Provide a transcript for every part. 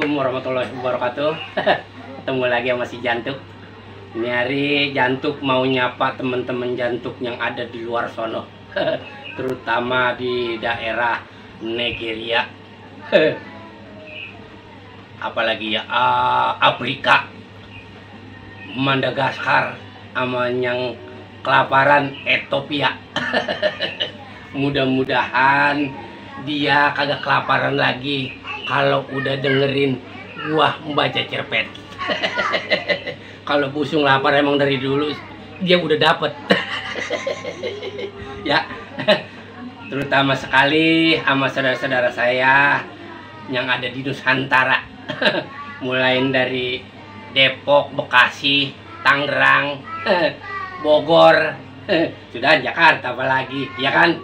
Assalamualaikum warahmatullahi wabarakatuh. Ketemu lagi sama si Jantuk. Ini hari Jantuk mau nyapa teman-teman Jantuk yang ada di luar sono, terutama di daerah Nigeria, apalagi ya Afrika, Madagaskar, sama yang kelaparan Ethiopia. Mudah-mudahan dia kagak kelaparan lagi kalau udah dengerin gua membaca cerpen. Kalau busung lapar emang dari dulu dia udah dapet. Ya, terutama sekali sama saudara-saudara saya yang ada di Nusantara. Mulai dari Depok, Bekasi, Tangerang, Bogor, sudah Jakarta apalagi, ya kan?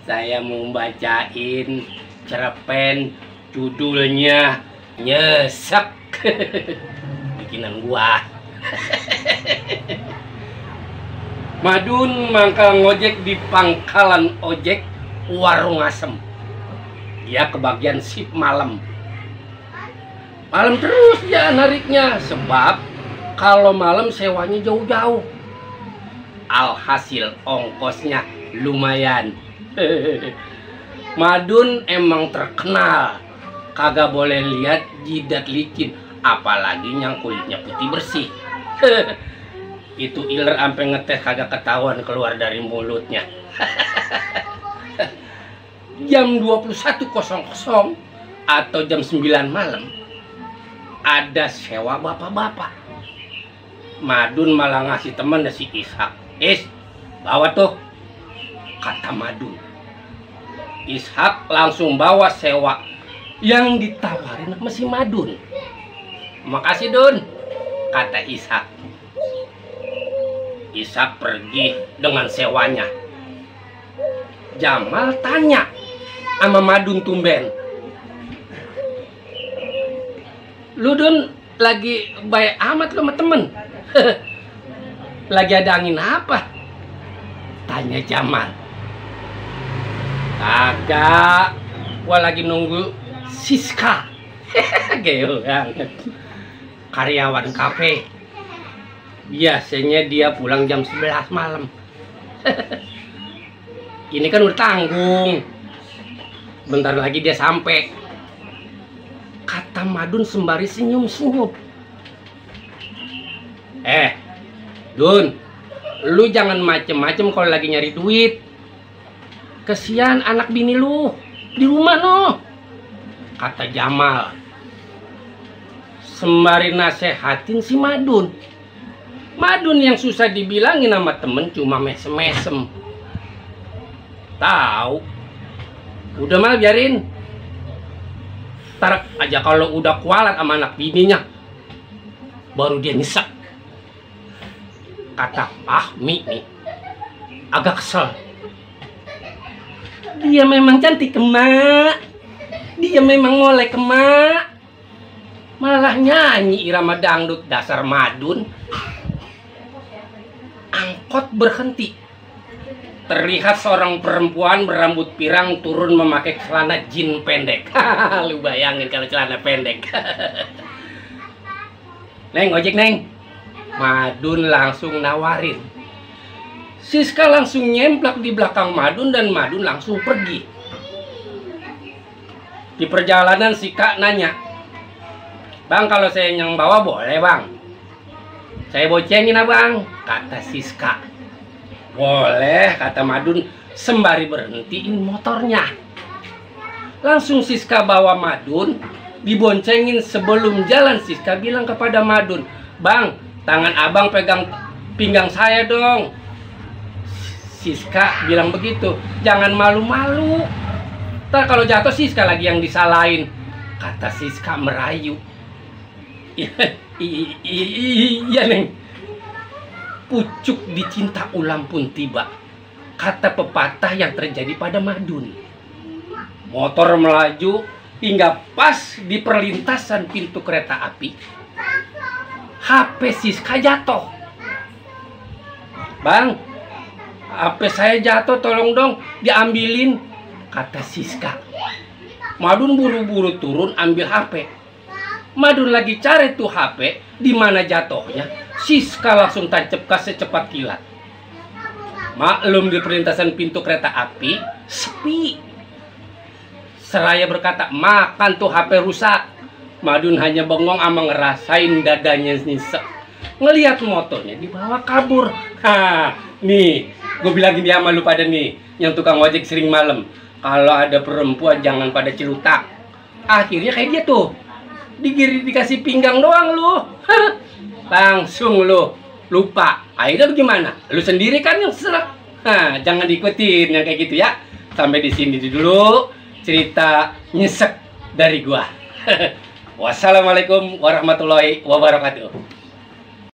Saya mau bacain cerpen judulnya Nyesek. Bikinan gua. Madun mangkal ngojek di pangkalan ojek warung asem. Dia kebagian sip malam. Malam terus dia nariknya, sebab kalau malam sewanya jauh-jauh. Alhasil ongkosnya lumayan. Madun emang terkenal kagak boleh lihat jidat licin, apalagi yang kulitnya putih bersih. Itu iler sampai ngetes kagak ketahuan keluar dari mulutnya. Jam 21.00 atau jam 9 malam ada sewa bapak-bapak. Madun malah ngasih temen si Ishak. Bawa tuh, kata Madun. Ishak langsung bawa sewa yang ditawarin sama si Madun. Makasih Dun, kata Ishak. Ishak pergi dengan sewanya. Jamal tanya sama Madun tumben, lu Dun lagi baik amat lu sama temen. Lagi ada angin apa? Tanya Jamal. Kagak, gua lagi nunggu Siska. Geo banget. Karyawan kafe. Biasanya dia pulang jam 11 malam. Ini kan udah tanggung. Bentar lagi dia sampai. Kata Madun sembari senyum-senyum. Dun, lu jangan macem-macem kalau lagi nyari duit. Kesian anak bini lu di rumah noh, kata Jamal sembari nasehatin si Madun. Madun yang susah dibilangin sama temen cuma mesem-mesem. Tahu, udah mal biarin. Ntar aja kalau udah kualat sama anak bininya baru dia nyesek, kata Ahmi nih agak kesel. Dia memang cantik emak, dia memang molek emak, malah nyanyi irama dangdut. Dasar Madun. Angkot berhenti. Terlihat seorang perempuan berambut pirang turun memakai celana jin pendek. Lu bayangin kalau celana pendek. Neng, ojek neng. Madun langsung nawarin. Siska langsung nyemplak di belakang Madun dan Madun langsung pergi. Di perjalanan si Kak nanya, "Bang, kalau saya yang bawa boleh bang? Saya boncengin abang," kata Siska. "Boleh," kata Madun sembari berhentiin motornya. Langsung Siska bawa Madun, diboncengin. Sebelum jalan Siska bilang kepada Madun, "Bang, tangan abang pegang pinggang saya dong." Siska bilang begitu. "Jangan malu-malu, ntar kalau jatuh Siska lagi yang disalahin," kata Siska merayu. Iya neng, pucuk dicinta ulam pun tiba, kata pepatah yang terjadi pada Madun. Motor melaju hingga pas di perlintasan pintu kereta api. HP Siska jatuh. "Bang, HP saya jatuh, tolong dong diambilin," kata Siska. Madun buru-buru turun ambil HP. Madun lagi cari tuh HP, di mana jatuhnya, Siska langsung tancap gas secepat kilat. Maklum di perlintasan pintu kereta api sepi. Seraya berkata, makan tuh HP rusak. Madun hanya bengong ama ngerasain dadanya nyesek. Ngelihat motornya dibawa kabur. Nih, gue bilang gini sama lu pada nih, yang tukang ojek sering malam. Kalau ada perempuan jangan pada celutak. Akhirnya kayak dia tuh, dikasih pinggang doang lu. Langsung lu lupa. Akhirnya bagaimana? Lu sendiri kan yang serak. Jangan diikutin yang kayak gitu ya. Sampai di sini dulu cerita nyesek dari gua. Wassalamualaikum warahmatullahi wabarakatuh.